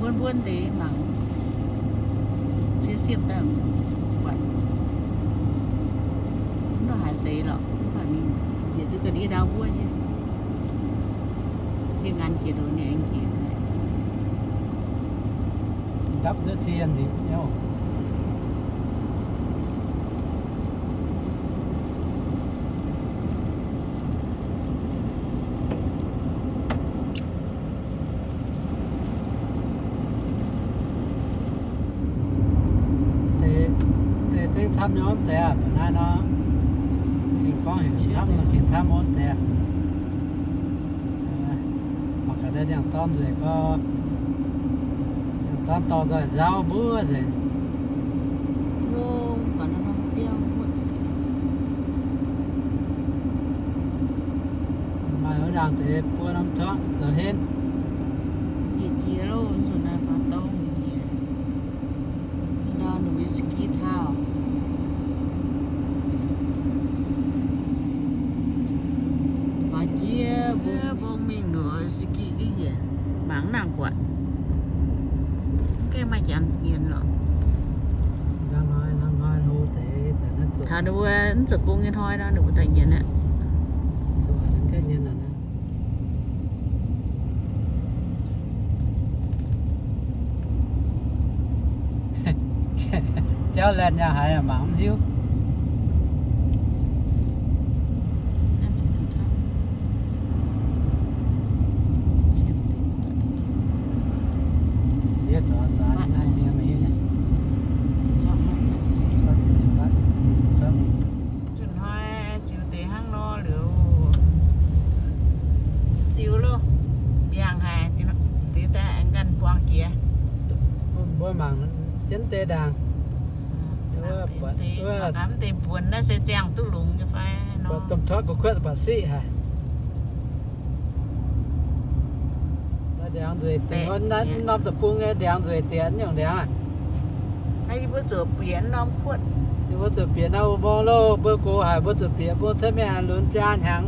Mbuo deix mangc, cie siepv daaih buatc, mv duqv haaix seix lorqc, mv baac ninh njiec duqv ga'ndiev ndau wuov nyei. Cie nqan jiex ndoqc ninh aengx njiec daaih. Dapv duqv cie ndipc nyei. Deix, deix zengv camv nyei wuov deix aac, baac naaiv nor, gengh gorngv heuc camv nor, gengh camv wuov deix aac. Mangc gaax, ndiangx-dorn nzueic gorx, ndiangx-dorn dorh nzoih nzauv mbuov nzengc. Maaih wuov ndaangc deix buo norm tuangv zoux henv. Jiex jiex loh, nzunc naaiv faaux dongh jiex. Nor ninh whisky taux. Faaux jiex mbuo mbong mingh nduqc whisky jienv njiec, mangc nangh buatc. Mv gaengh maaih janx nyienz lorqc. Taux ninh mbuo mv zoux gong nyei hnoi nor, ninh mbuo daaih nyienz aqv. Jauv laanh yaac haiz mangc mv hiuv. Nzunc hnoi ziux deix hnangv nor liuz, ziux loh, mbiaangc haic, deix daaih aengx ganh buangh jiex. Bun mbuo mangc jienv deix ndaangc. Mv deix buonc naaiv se ziangh duqv longx nyei fai nor. Domh tuotv gu'kuotv baac siqv haic. Ndiangx nzueic dieqc, naaiv norm deic-bung nyei ndiangx nzueic dieqc, nyungc ndiangx aqv. Yie mbuo zuqc bieqc norm kuotv. Yie mbuo zuqc bieqc naaiv wuov mong loh, mbuo gox haic, mbuo zuqc bieqc bung cuotv mingh aengx lunx biaa hnyangx.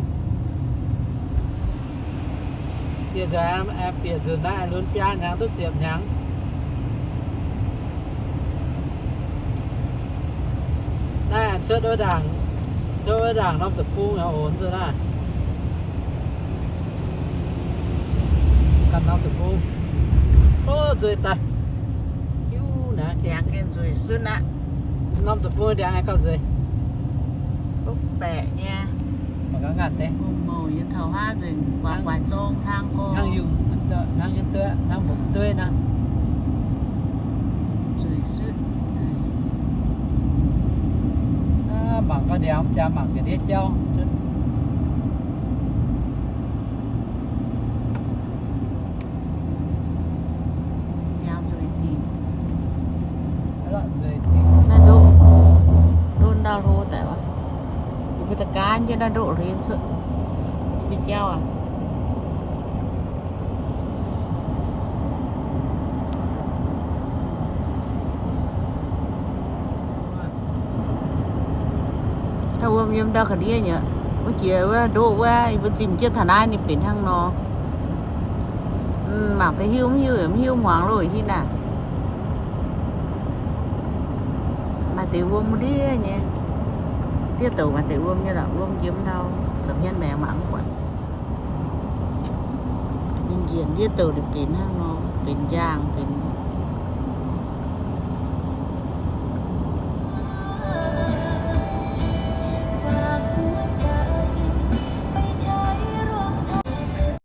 Dieh nzunc aengx bieqc nzunc naaiv aengx lunx biaa hnyangx duqv ziepc hnyangx. Naaiv cuotv wuov ndaangc, cuotv wuov ndaangc norm deic-bung nyei onx nzunc naaiv. Ganh norm deic-bung. Ov, nzueic daaih. Hiuv naaiv ndiangx gengh nzueic sunv aqv. Norm deic-bung ndiangx aengx gauh nzueic. Baeqc nyei. Mangc gaax ngaanc deix. Mouc mouc nyei taux haav nzengc, guaax guaax zong hnangv gorx. Hnangv yungh, hnangv nyei dueiv, hnangv mba'dueiv nor. Zueiz sutv. Mangc gaax ndiangx, jaax mangc gaax ndiev jauv. Ndiangx nzueic dingc. Naaiv ndoqv, ndoqv ndau hlo daaih wuov. Yie mbuo da'gaanv jienv naaiv ndoqv hlo cuotv. Yie mbuo jauv aac. Wuom yiem ndau ga'ndiev nyei, wuov jiex wuov ndoqv wuov, yie mbuo zimh jienv taux naaiv ninh benx hnangv nor. Mangc deix hiuv mv hiuv, mv hiuv muangx loh, hitv naaic. Maaih deix wuom ndiev nyei, ndiev douc maaih deix wuom nyei lorqc, wuom yiem ndau, zoux hmien maengx mangc mv buatc. Ninh njiec ndiev douc ninh benx hnangv nor, benx njaangh, benx